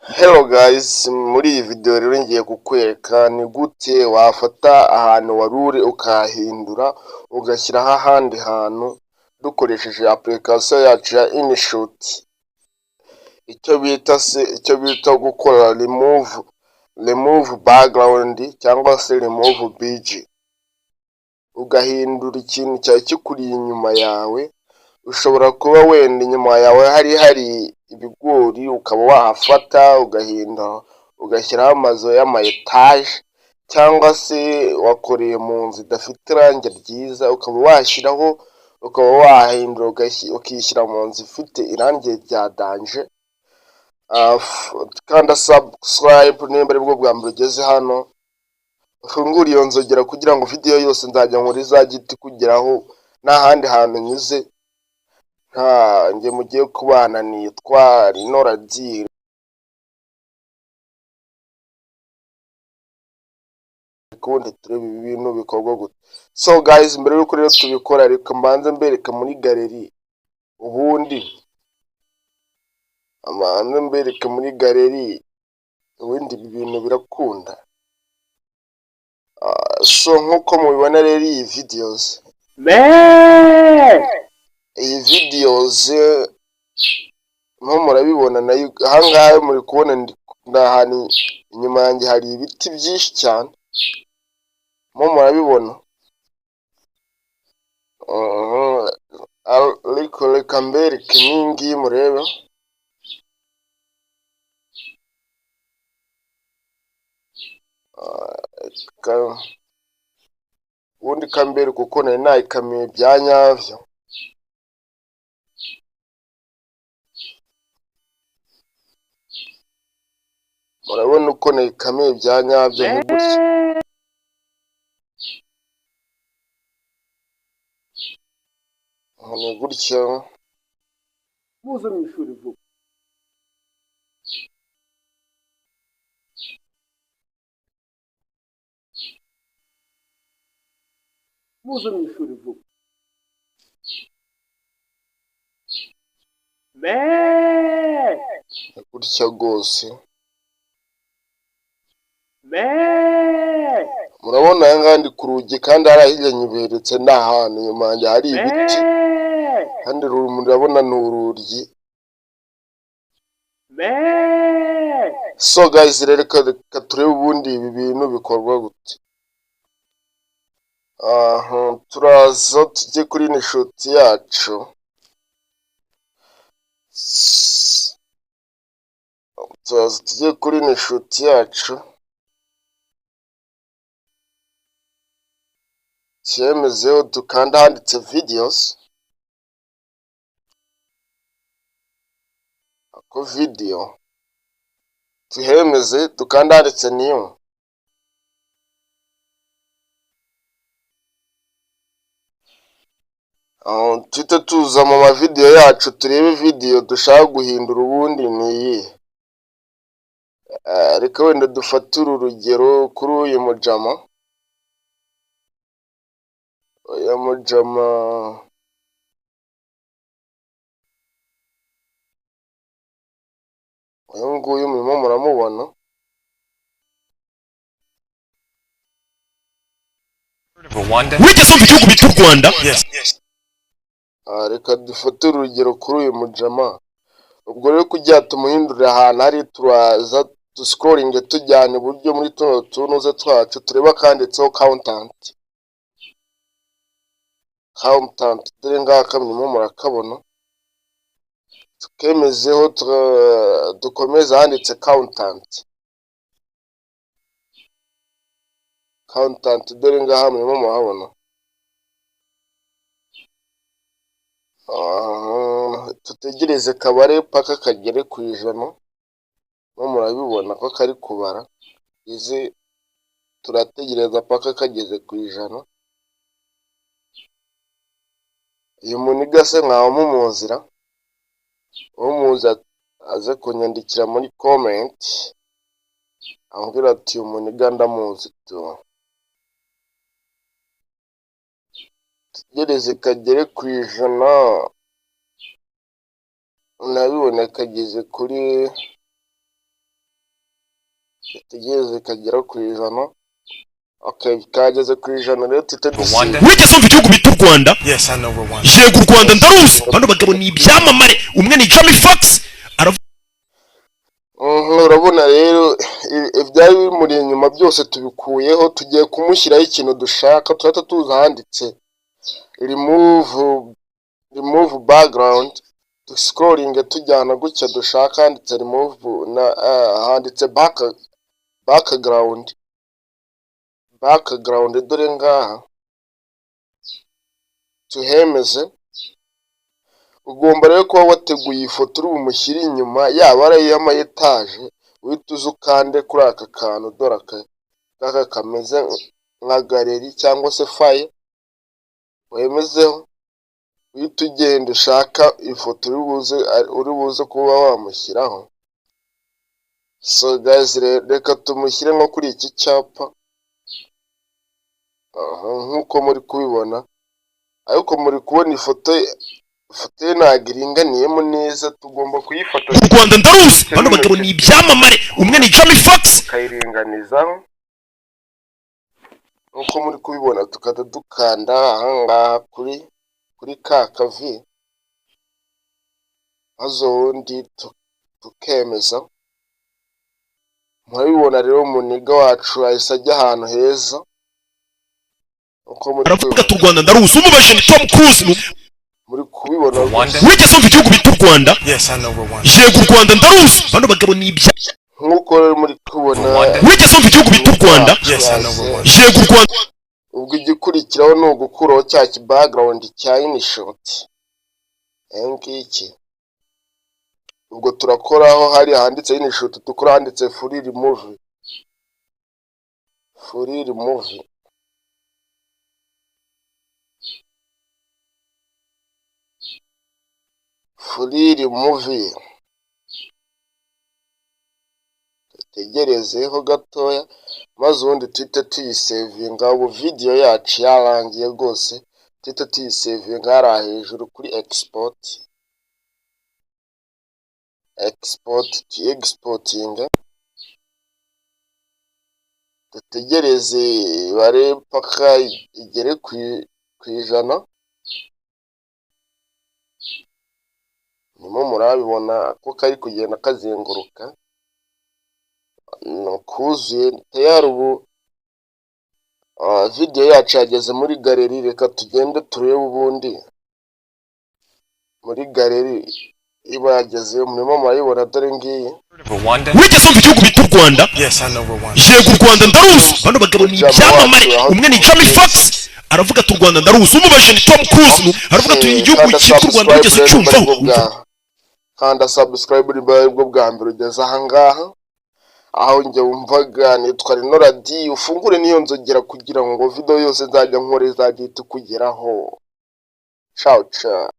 Hello guys, muri iyi video rero ngiye kukwereka ni gute wafata ahantu wari uri ukahahindura, ugashyiraho ahandi hantu dukoresheje application yacu ya InShot. Icyo bita se, icyo bita gukora remove background cyangwa se remove BG. Ugahindura ikintu cyari kikuri inyuma yawe. Ushobora kuba wenda inyuma yawe hari ibigori, ukaba wahafata ugahindura, ugashyiraho amazu y'ama etaje, cyangwa se wakoreye mu nzu idafite irangi ryiza, ukaba washyiraho, ukaba wahindura, ukishyira mu nzu ifite irangi rya danger. Kanda subscribe nimba aribwo bwa mbere ugeze hano, ufungure iyo nzogera kugira ngo video yose nzajya nkora izajye ihita ikugeraho nta handi hantu unyuze. Nta njye mugiye kubana nitwa Rino Radiri. Ubundi turebe ibi bintu bikorwa gute. So guys, mbere yuko rero tubikora, reka mbanze mbereka muri gallery. Ubundi mbanze mbereke muri gallery, ubundi ibi bintu birakunda. So nk'uko mubibona rero, iyi videos nko murabibona nayo ahangaha muri kubona ni ahantu inyuma yanjye hari ibiti byinshi cyane, mo murabibona. Ariko reka mbereke n'iyi ngiyi murebe. Ubundi kambereke uko nari nayikamiye bya nyabyo. Murabona uko nayikamiye bya nyabyo, ni gutya. Ni gutya. Muze mu ishuri vuba. Muze mu ishuri vuba. Ni gutya rwose. Murabona aya ngaya ndi ku rugi, kandi hariya hirya nyiberetse ni ahantu inyuma yanjye hari ibiti, kandi murabona ni urugi. So guys rero, reka turebe ubundi ibi bintu bikorwa gute. Aha turaza tujye kuri InShot yacu. Turaza tujye kuri InShot yacu, tuyemezeho, dukanda ahanditse videos, ako video tuhemeze, dukanda ahanditse new. Tuhite tuza mu mavidewo yacu, turebe video dushaka guhindura. Ubundi ni iyihe? Reka wenda dufate uru rugero kuri uyu mujama. Uyu mujama, uyu nguyu murimo muramubona. Rwanda? Wigeze wumva igihugu bita u Rwanda? Reka dufate urugero kuri uyu mujama. Ubwo rero kugira tumuhindurire ahantu hari, turaza duscrollinge tujyana iburyo muri tuno tunuze twacu, turebe akanditseho content. Content, dore ngaka murimo murakabona. Tukemezeho, dukomeze ahanditse content. Content, dore ngaha murimo murahabona. Tutegereze kabare paka kagere ku 100. Mo murabibona ko kari kubara. Izi turategereza paka kageze ku 100. Uyu muniga se mwaba mumuzira? Umuzi aze kunyandikira muri comment ambwira ati: "Uyu muniga ndamuzi." Tu tugereze kagere ku 100. Nabibona kageze kuri Dutegereze kagera ku 100. Okay, kageze ku 100 rero, tuhite Rwanda. dusiba. Wigeze wumva igihugu bita u Rwanda? Yes, I know Rwanda. Yego, u Rwanda ndaruzi. Bano bagabo ni ibyamamare, umwe ni Jamie Foxx aravuga. Urabona rero ibyari bimuri inyuma byose tubikuyeho, tugiye kumushyiraho ikintu dushaka. Turahita tuza ahanditse remove background, duscrollinge tujyana gutya dushaka handitse remove na handitse background, dore ngaha, tuhemeze. Ugomba rero kuba wateguye ifoto uri bumushyire inyuma, yaba ari iy'ama etaje, uhita uza ukande kuri aka kantu, dore aka ngaka kameze nka gallery cyangwa se file, wemezeho, uhita ugenda ushaka ifoto uri buze kuba wamushyiraho. So guys, reka tumushyire nko kuri iki cyapa. Aha, nk'uko muri kubibona, ariko muri kubona ifoto ye, ifoto ye ntabwo iringaniyemo neza, tugomba kuyifata U Rwanda ndaruzi. Bano bagabo ni ibyamamare, umwe ni Jamie Foxx. Tukayiringanizaho nk'uko muri kubibona, tukajya dukanda ahangaha kuri ka kavi, maze ubundi tukemeza. Murabibona rero, umuniga wacu ahise ajya ahantu heza uko muri Aravuga ati kubibona. U Rwanda ndaruzi. Umubajije ni Tom Cruise. Muri kubibona Rwanda. rwose. Wigeze wumva igihugu bita u Rwanda? Yes, I know Rwanda. Yego, u Rwanda ndaruzi. Bano bagabo ni ibya Nk'uko rero muri kubona. Rwanda. Wigeze wumva igihugu bita u Rwanda? Yes, I know Rwanda. Yego, u Rwanda. Ubwo igikurikiraho ni ugukuraho cya ki background cya InShot ngiki. Ubwo turakoraho hari handitse InShot, dukora handitse fully remove, fully remove, fully remove. Dutegerezeho gatoya, maze ubundi tuhite tuyisavinga. Ubu video yacu yarangiye rwose, tuhite tuyisavinga hariya hejuru kuri export, export, tuyi-exportinga. Dutegereze bare paka igere ku 100. Nimo murabibona ko kari kugenda kazenguruka, kuzuye tayari. Ubu video yacu yageze muri gallery. Reka tugende turebe ubundi muri gallery iba yagezeyo. Murimo murayibona, dore ngiyi. Rwanda. Wigeze wumva igihugu bita u Rwanda? Yes, I know Rwanda. Yego, u Rwanda ndaruzi. Bano bagabo ni ibyamamare, umwe ni Jamie Foxx aravuga ati u Rwanda ndaruzi. Umubajije ni Tom Cruise, aravuga ati igihugu Kanda cyitwa u Rwanda wigeze subscribe ucyumvaho? rero kanda subscribe niba aribwo bwa mbere ugeze ahangaha, aho njye wumvaga nitwa Rino Radi. Ufungure n'iyo nzogera kugira ngo video yose nzajya nkora izajya ihita ikugeraho. Ciao ciao.